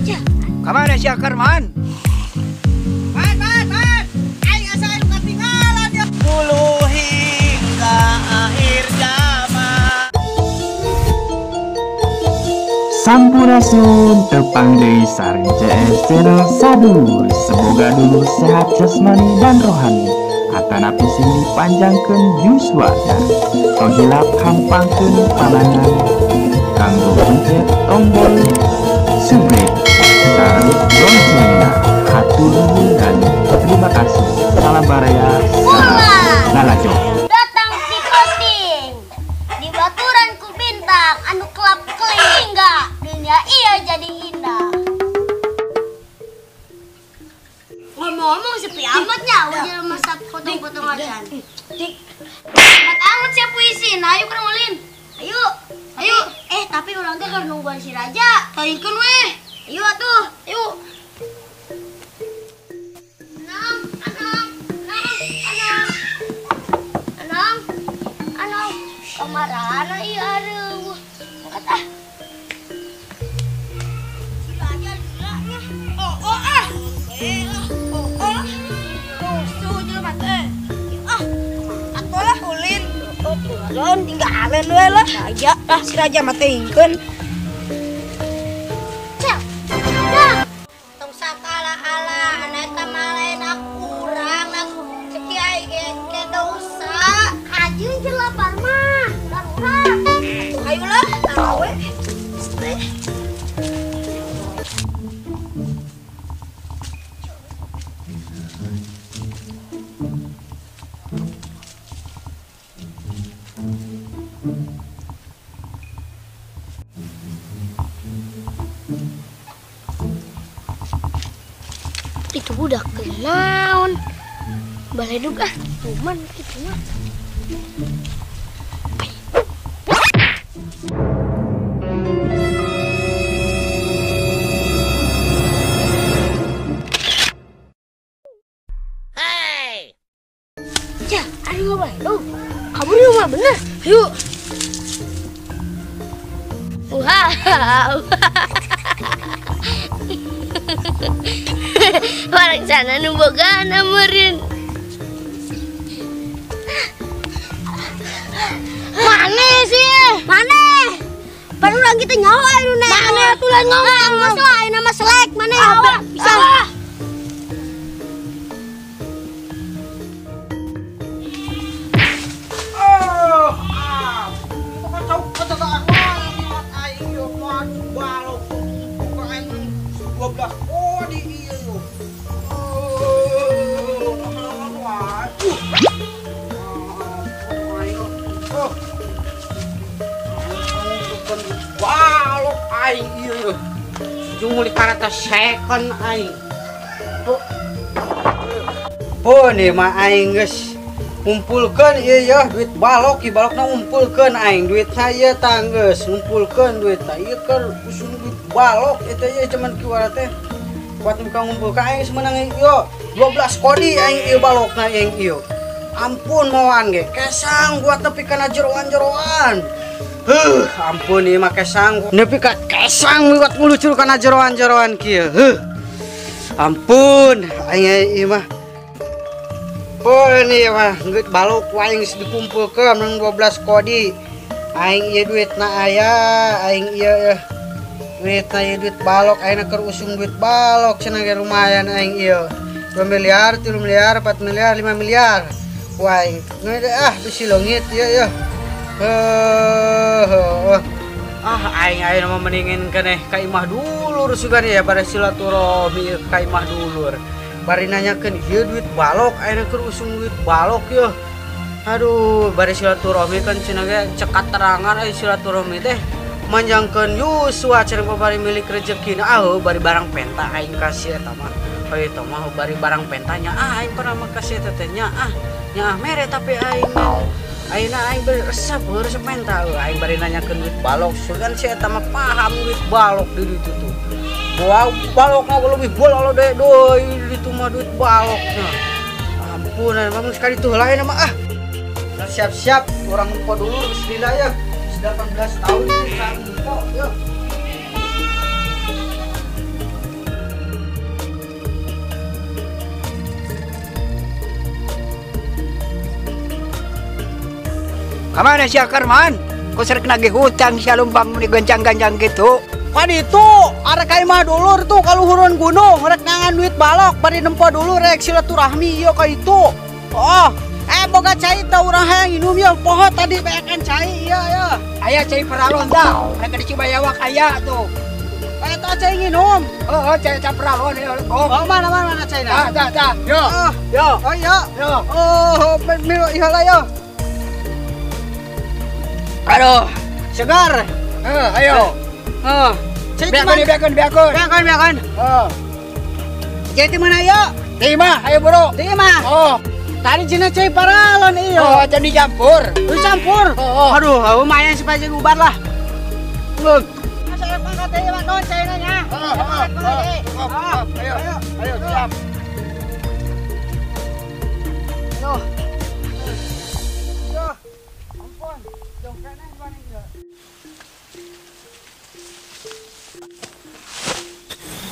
Ya. Kamana sia Karman? Man, man, man. Aing asa anu katinggalan ya. Dulu hingga akhir zaman. Sampurasun tepang deui sareng CS Channel Sadulur. Semoga dulu sehat jasmani dan rohani. Atanapi sing dipanjangkeun yuswana. Tong hilap hampangkeun panangan. Kanggo pencet tombol subscribe sareng loncengna. Hatur nuhun dan terima kasih. Salam baraya, salam lalajo. Datang si posting di baturan ku bintang anu kelap kelingga dunia iya jadi indah. Ngomong-ngomong sepi amatnya udah masak potong-potong acan. Amat amat siap puisi, nah ayo kurang ulin. Ayo, ayo. Tapi orang teh keur nungguan si Raja. Taingkeun weh. Ayo atuh, ayo. Anang, anang, anang, anang. Anang, anang. Kamarana ieu areuh. Angkat ah. Si Raja lila nya. Oh, oh ah. Eh lah, oh, oh lah. Rusuh jelema teh. Ah, atuh lah ulin. Oh, tinggalan, tinggalan we lah. Raja lah, si Raja mah teuingkeun. Cek. Dah. Tong sakala ala, ana eta mah lain kurang aku. Cek kiai ge ke dosa. Hajeun jeung lapar mah. Darurat. Atuh hayu lah, tara we. Teh. Itu budak kenaon baledug ah cuman kitu mah. Hey. Ya, aduh baledug. Kabur yuk mah bener. Yuk. Wow. Orang sana nu bogana meureun. Mane sih? Mane? Baru urang kita nyawa anu na. Mane atuh lain ngomong. Geus lah ayeuna mah selek mane hawa bisa. Oh, ah. Kacau kacau aing yo moal balok. Pokok aing 12 kodi ieu yo. Balok aing ieu. Jeung meuli karata second aing. Pun ieu mah aing geus ngumpulkeun ieu ya duit balok, ieu balokna ngumpulkeun aing duitna ieu tah geus ngumpulkeun duitna ieu keur usum duit balok eta ieu cuman kiwara teh. Kuat muka ngumpulkeun aing geus meunang ieu 12 kodi aing ieu balokna aing ieu. Ampun moan ge kesang buat nepi kana jeroan-jeroan. Heuh, ampun ieu mah kesang. Nepi ka kesang miwat ngulucur kana jeroan-jeroan kieu. Heuh. Ampun aing ieu mah. Pun ieu mah geus balok ku aing geus dikumpulkeun menang 12 kodi. Aing ieu duitna aya, aing ieu duitna ieu duit balok, aing keur usum duit balok cenah ge lumayan aing ieu. 2 miliar, 3 miliar, 4 miliar, 5 miliar. Wah, aing ah bisi leungit ieu ya. Heuh. Ah aing ayeuna mah mendingin keneh ka imah dulur sugan ya bare silaturahmi ka imah dulur. Bari nanyakeun ieu duit balok ayeuna keur usum duit balok yeuh. Aduh, bari silaturahmi kan cenah ge cek katerangan aya silaturahmi teh manjangkeun yuswa cenah bari milik rejekina. Ah bari barang penta aing kasih eta mah. Eta mah bari barang pentanya ah aing pernah mah kasih eta teh nya ah nya mere tapi aing ayeuna aing bari resep resep menta aing bari nanyakeun duit balok sugan si eta mah paham duit balok di ditu tuh. Wow, balokna lebih bola lo deh doi di ditu mah duit balokna. Ampun emang sekali tuh lain mah ah. Nah, siap-siap orang empo dulu bismillah ya. 18 tahun ini empo ya. Kamana sia Karman? Ku serek nagih hutang sia lumbang meni goncang-ganjang gitu. Kan itu arek ka imah dulur tuh kaluhureun gunung rek nangan duit balok bari nempo dulu rek silaturahmi ieu ka itu. Oh, boga cai tah urang hayang inum ieu poho tadi beakan cai ieu ya. Aya cai paralon tah, rek di Cibayawak aya tuh. Eta cai nginum. Oh, cai paralon ya. Oh, mana mana caina? Tah, tah, tah. Yo. Yo. Oh iya. Yo. Oh, milu ieu lah yo. Aduh, segar. Ayo. Heeh. Cai beakeun, beakeun. Beakeun, beakeun. Heeh. Cai di mana yo? Di imah, ayo bro. Di imah. Oh. Tadi cina cai paralon iyo. Oh, jadi dicampur. Dicampur. Oh. Aduh, lumayan supaya jeung ubar lah. Loh. Ayo, ayo, siap.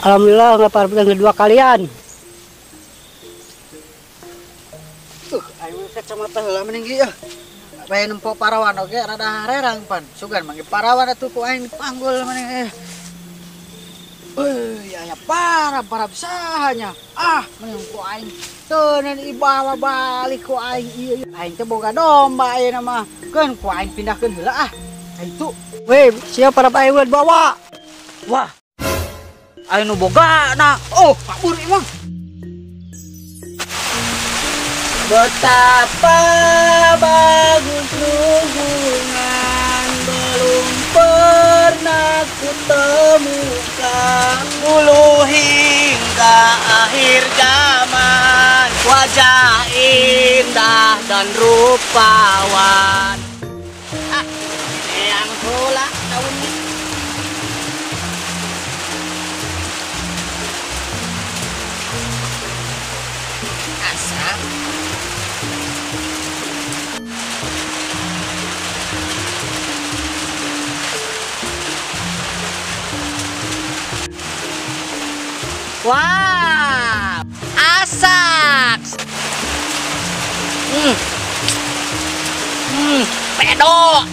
Alhamdulillah nggak apa-apa kedua kalian. Ayo kacamata heula mending ieu. Bae nempo parawan oge rada harerang pan. Sugan mangge parawan atuh ku aing dipanggul mending. Ya para sahanya. Ah, mending ku aing teunan ibawa balik ku aing ieu. Aing teh boga domba ayeuna mah. Keun ku aing pindahkeun heula ah. Itu. Weh, siapa para aing bawa? Wah. Aing nu boga na. Oh, kabur imah. Betapa bagus hubungan belum pernah ku temukan. Dulu hingga akhir zaman, wajah indah dan rupawan. Ah, yang pula tahun ini. Asal. Wah, asak. Pedo.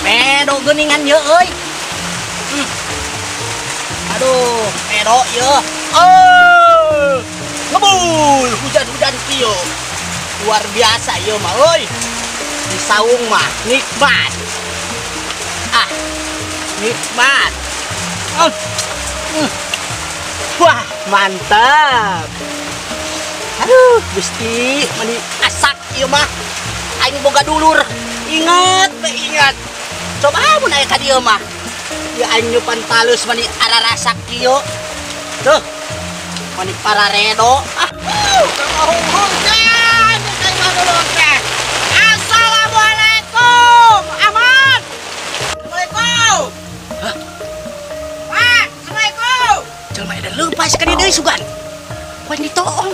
Pedo geuningan ye euy. Aduh, pedo ye. Oh, ngebul hujan-hujan kieu. Luar biasa ye mah euy. Di saung mah nikmat. Ah, nikmat. Wah, mantap. Aduh, Gusti, meni asak ieu mah. Aing boga dulur. Ingat, be ingat. Coba mun aya ka dieu mah. Ieu aing nyupan talus meni ararasak kieu. Tuh. Meni pararedo. Ah, hujan aing mah dulur teh. Assalamualaikum. Aman. Assalamualaikum. Hah? Pak, assalamualaikum. Jelema edan leupas ka dieu deui sugan. Poe ditoong.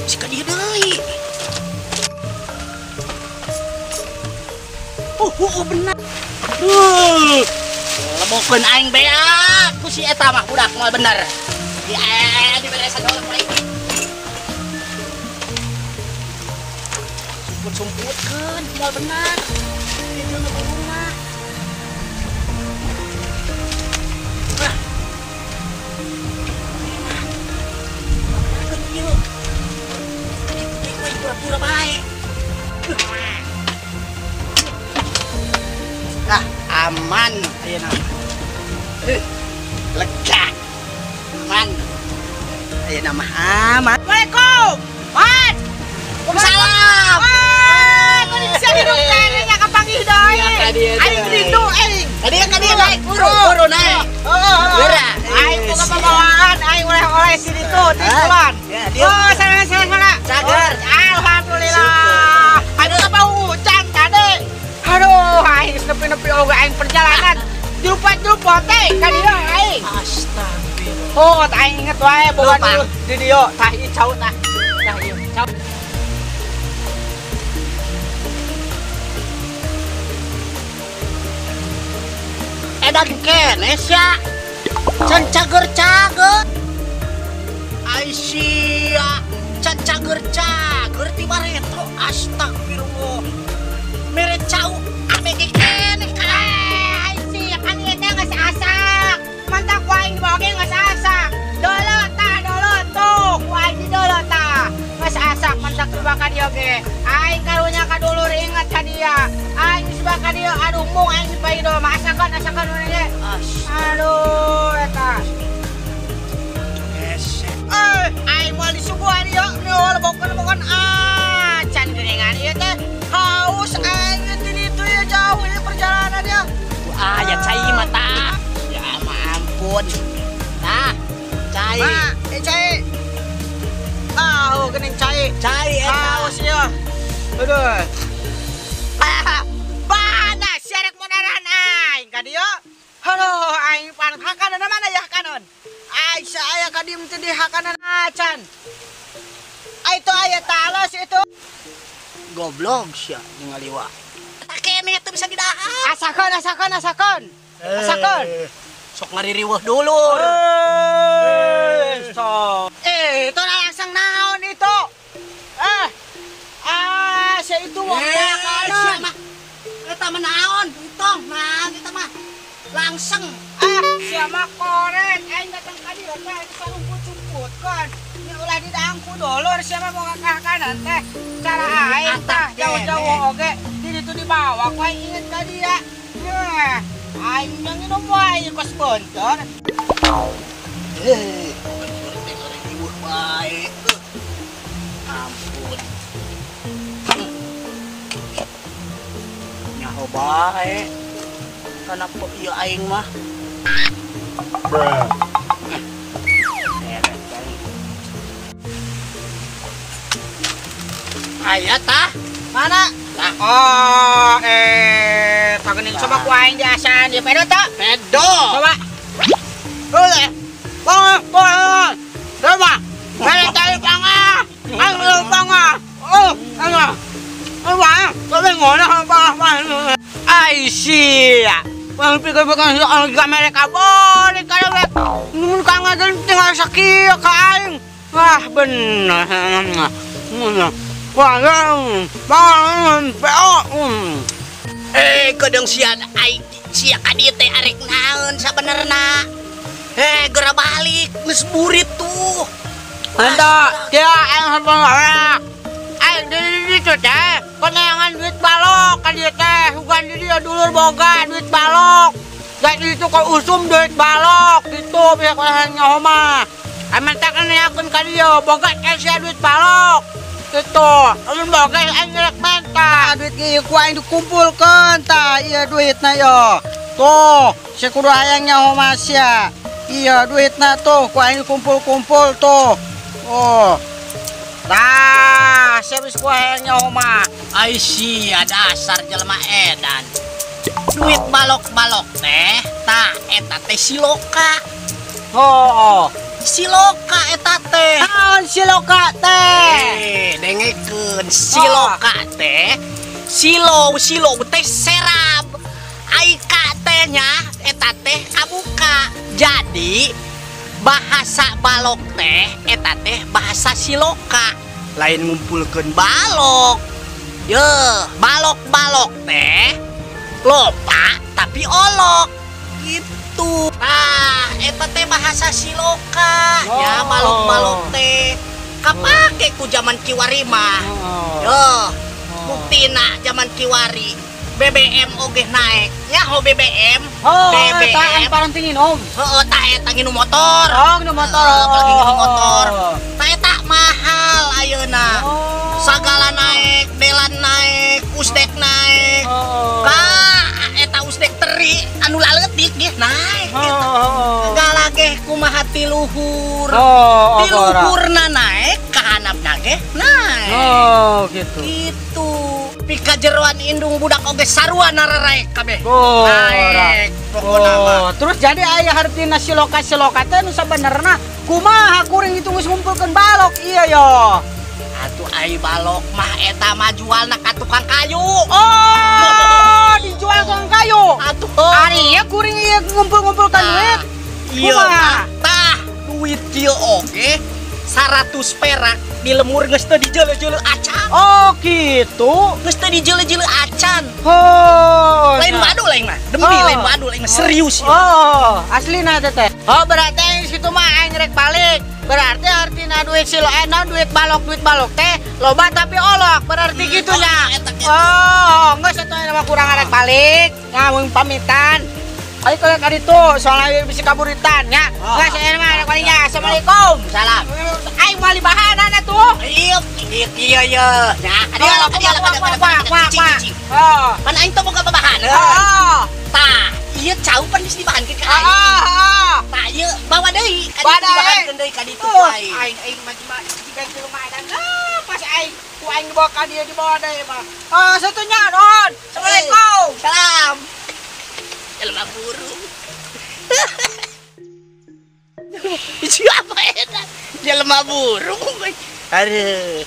Si ka dieu deui. Bener. Duh. Lebokeun aing beak ku si eta mah budak moal bener. Di diberesan heula ku aing. Sumput-sumputkeun moal bener. Ieu ngebulung mah. Pura-pura baik. Ah, aman ayeuna. Lega. Aman. Ayeuna mah aman. Assalamualaikum. Mat. Waalaikumsalam. Wah, kondisi hidup teh nya kapanggih deui. Aing rindu aing. Tadi kan dia naik buru naik. Heeh. Aing boga pembawaan, aing oleh-oleh si ditu di bulan. Oh, sana. Cager. Alhamdulillah. Aduh, apa hujan tadi? Aduh, aing nepi-nepi oge aing perjalanan. Jlupat-jlupot teh ka dieu aing. Astagfirullah. Oh, aing inget wae boga dulu di dieu. Tah ieu cau tah. Tah ieu cau. Edan keneh sia. Can cager-cager. Ai sia, can cager-cager. si bareto astagfirullah. Mere cau abg keneh ka ai sia kan ieu teh geus asak. Mantak ku aing dibawa ge geus asak. Dolo ta dolo tuh ku aing di dolo ta. Geus asak mantak dibawa ka dieu ge. Aing karunya ka dulur ingat ka dia. Aing geus ka dieu aduh mung aing dipaido mah asakan asakan we ge. Aduh eta. Aing moal disuguhan ieu lebokeun-lebokeun acan geuningan ieu teh. Haus aing di ditu ieu jauh ieu perjalanan ya. Ah ya cai mah tah. Ya ampun. Tah, cai. Ma, cai. Ah, oh geuning cai. Cai eta. Haus ieu. Aduh. Ah, panas sia rek modaran aing ka dieu. Aduh, aing panas hakanan mana ya hakanan? Aing saya ka dieu teh di hakanan acan. Ai itu aya talos itu. Goblok sia ningali wa. Keneh teu bisa didahar. Asakeun asakeun asakeun. Asakeun. Sok ngaririweuh dulur. Sok. Itu langsung naon itu? Ah, sia itu wong sia mah. Eta mah naon? Entong, naon eta mah. Langsung. Ah, sia mah koret aing datang ka dieu teh sarumput-rumput kan. Nya ulah didangku dulur sia mah boga kahakanan teh. Cara aing tah jauh-jauh oge di ditu dibawa ku aing inget ka dia. Yeuh, aing nginum wae kos bontor. Teh riweuh bae. Ampun. Nyaho bae. Kenapa ieu aing mah? Bruh. Aya tah. Mana? Tah. Oh, pagening coba ku aing diasaan ieu pedo teu? Pedo. Coba. Boleh. Bang, bang. Coba. Mere cai panga. Ang panga. Oh, anu. Wah, coba ngono apa. Ai sia. Bang pikir bukan soal gak mereka boleh kalau mun kang ngajen tinggal sakieu ka aing. Wah, bener. Wah, bang, PO. Kedeung sia aing sia ka dieu teh arek naon sabenerna. Geura balik geus burit tuh. Anda, dia aing sabenerna. Aing di ditu teh keneangan duit balok ka dieu teh, sugan di dieu dulur boga duit balok. Da di ditu ka usum duit balok gitu pihak nyaho mah. Aing teh keneangan ka dieu boga teh sia duit balok. Gitu. Amun boga aing rek menta. Duit ieu ku aing dikumpulkeun tah ieu duitna yo. Tuh, sia kudu hayang nyaho mah sia. Iya duitna tuh ku aing dikumpul-kumpul tuh. Oh. Tah, sia geus ku hayang nyaho mah. Ai sia dasar jelema edan. Duit balok-balok teh, tah eta teh siloka. Oh, siloka eta teh. Naon siloka teh? Dengekeun siloka teh. Silo silo teh serab. Ai ka teh nya eta teh kabuka. Jadi bahasa balok teh eta teh bahasa siloka. Lain ngumpulkeun balok. Ye, balok-balok teh lopa tapi olok gitu. Tah, eta teh bahasa siloka. Oh. Ya balok-balok teh kapake ku zaman kiwari mah. Oh. Yo, buktina zaman kiwari BBM oge naik. Nyaho BBM? Oh, BBM. Eta anu paranti nginum. Heeh, tah eta nginum motor. Oh, nginum motor. Apalagi nginum motor. Tah eta mahal ayeuna. Oh. Sagala naik, belan naik, usdek naik. Oh. Ka eta usdek teri anu laleutik ge naik. Oh. Segala ge kumaha ti luhur. Oh, ti luhurna naik, ka handapna ge naik. Oh, gitu. Gitu. Pika jeroan indung budak oge sarua nararaek kabeh. Oh, naik pokona mah. Oh, terus jadi aya hartina siloka-siloka teh nu sabenerna kumaha kuring itu geus ngumpulkeun balok iya yo. Atuh ai balok mah eta mah jualna ka tukang kayu. Oh, dijual tukang kayu. Atuh. Ari ieu kuring ieu ngumpul-ngumpulkan duit. Iya, tah duit kieu oge 100 perak Di lemur geus teu dijeuleu-jeuleu acan. Oh gitu. Geus teu dijeuleu-jeuleu acan. Oh. Lain badul aing mah. Demi lain badul aing mah serius. Oh, aslina teh. Oh, berarti aing situ mah aing rek balik. Berarti artina duit si lo duit balok teh loba tapi olok. Berarti gitu nya. Oh, geus atuh mah kurang rek balik. Nah, mun pamitan. Ayo kalau kali itu soalnya bisa kaburitan ya. Nggak saya mah rek baliknya. Assalamualaikum. Salam. Aing mau bahanan atuh. Iya iya iya. Nah, ada ada. Oh. Pan aing teh boga babahaneun. Heeh. Tah, ieu cau pan geus dibahankeun ka aing. Heeh. Tah ieu bawa deui ka ditu dibahankeun deui ka ditu ku aing. Aing aing mah jika di rumah edan. Pas aing ku aing dibawa ka dieu dibawa deui mah. Oh, satunya nuhun. Assalamualaikum. Salam. Jelema burung. Siapa eta? Jelema burung. Aduh,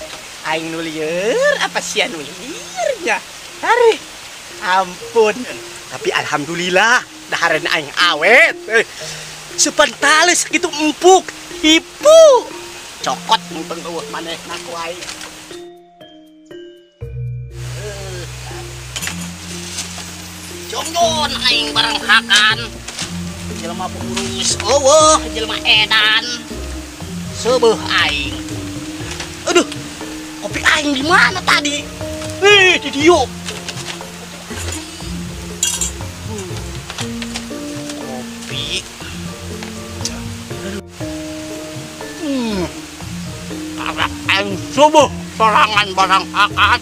aing nu lieur apa sia nu lieur nya? Aduh, ampun. Tapi alhamdulillah dahareun aing awet. Supan tales kitu empuk, hipu. Cokot mumpung eueuh manehna ku aing. Jongjon aing bareng hakan. Jelema burung geus eueuh, jelema edan. Seubeuh aing. Aduh, kopi aing di mana tadi? Ih, di dieu. Kopi. Karak aing subuh sorangan barang hakan.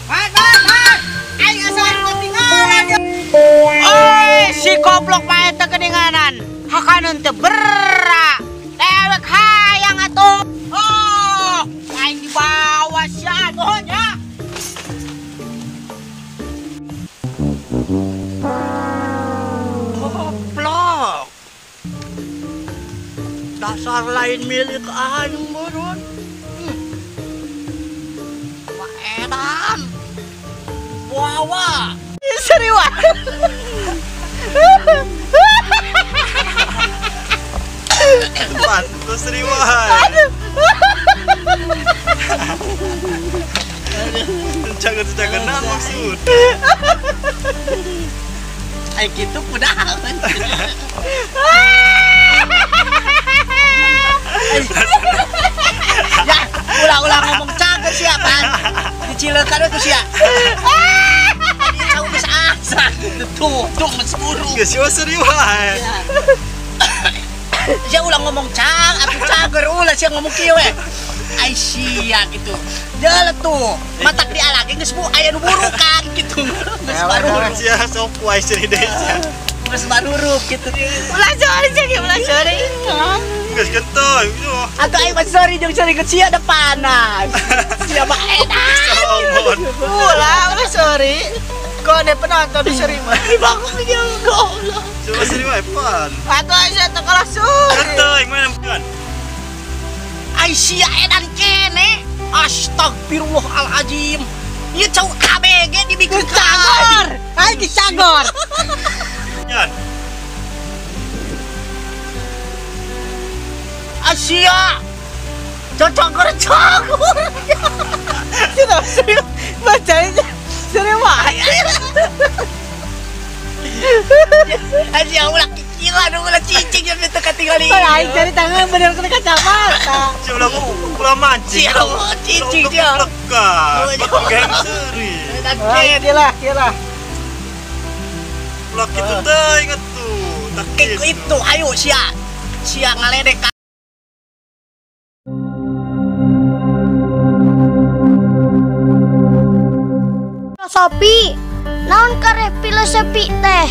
Mat, mat, mat. Aing asa ketinggalan. Oi, si goblok mah eta keninganan. Hakaneun teu berak. Dewek hayang atuh. Oh, aing dibawa sia nuhun ya. Goblok. Dasar lain milik aing meureun. Wah edan. Wawa. Serius. Pantes riwai. Jangan-jangan maksud. Kayak gitu kudahan. Ya, ulah-ulah ngomong cager siapa? Dicilekan itu sia. Jauh geus asa. Tuh, tuh geus buruk. Geus serius. Sia ulah ngomong cang, atuh cager ulah sia ngomong kieu we. Ai sia gitu. Jalan tuh, matak dialagi geus bu aya nu burukan gitu. Geus baruruk. Sia sok wae seri deui sia. Geus baruruk gitu. Ulah sorry sia, ulah sorry. Geus gentoy gitu. Atuh aing mah sorry jeung sorry ke sia da panas. Sia mah edan. Ulah, ulah sorry. Kok ada penonton seri mah. Bangun jeung goblok. Coba seri wae pan. Atuh sia teh kalah sorry. Gentoy mana bukan? Ai sia edan kene. Astagfirullahalazim. Ieu cau ABG dibikin cagor. Ai geus cagor. Yan. Asia. Cocok cagor. Sudah serius bacanya serius wae. Asia ulah kikilan ulah cicing yang teu katingali. Aing cari tangan bener kena kacamata. Sia ulah ulah mancing. Sia cicing sia. Geng seri. Kieu lah. Ulah kitu teh inget tuh. Tak itu ayo sia. Sia ngaledek. Filosofi, naon karep filosofi teh?